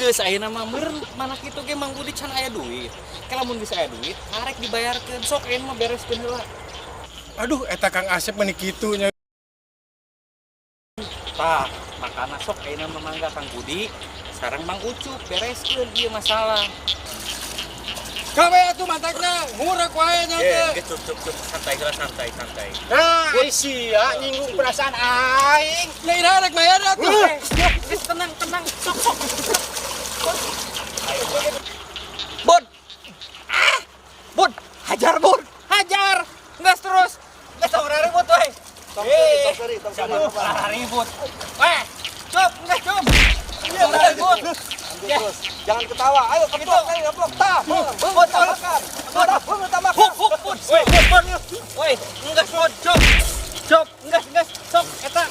Geus, ayeuna mah meureun mana kitu ge Mang Budi can aya duit. Kalau mun bisa aya duit, karek dibayarkeun. Sok, ayeuna mah bereskeun heula. Aduh, eta Kang Asep meuni kitu nya. Tah, makana sok ayeuna mah mangga Kang Budi, sekarang Mang Ucup bereskeun ieu masalah. Kawe atuh matakna, ngurek wae nya Eh, teh. geus, cup cup cup, santai heula, santai santai. Nah, Woi, sia nyinggung perasaan aing. Lah, iraha rek mayar atuh? Geus, tenang tenang, sok sok. Ayo, Bud. Ah! Bud, hajar, Bud. Hajar. Gas terus. Geus, tong ribut we. Tong seri, tong seri, tong seri. Siapa ribut? Weh, cup, geus cup. Tong ribut. Ambil terus. Jangan ketawa. Ayo keplok, ayo keplok. Tah, bung, Bud, bud. Tambahkan. Tah, bung, tambahkan. Huk, huk, Bud. Woi, Bud, Bud. Woi, enggeus, Bud, cup. Cup, enggeus, enggeus. Sok, eta.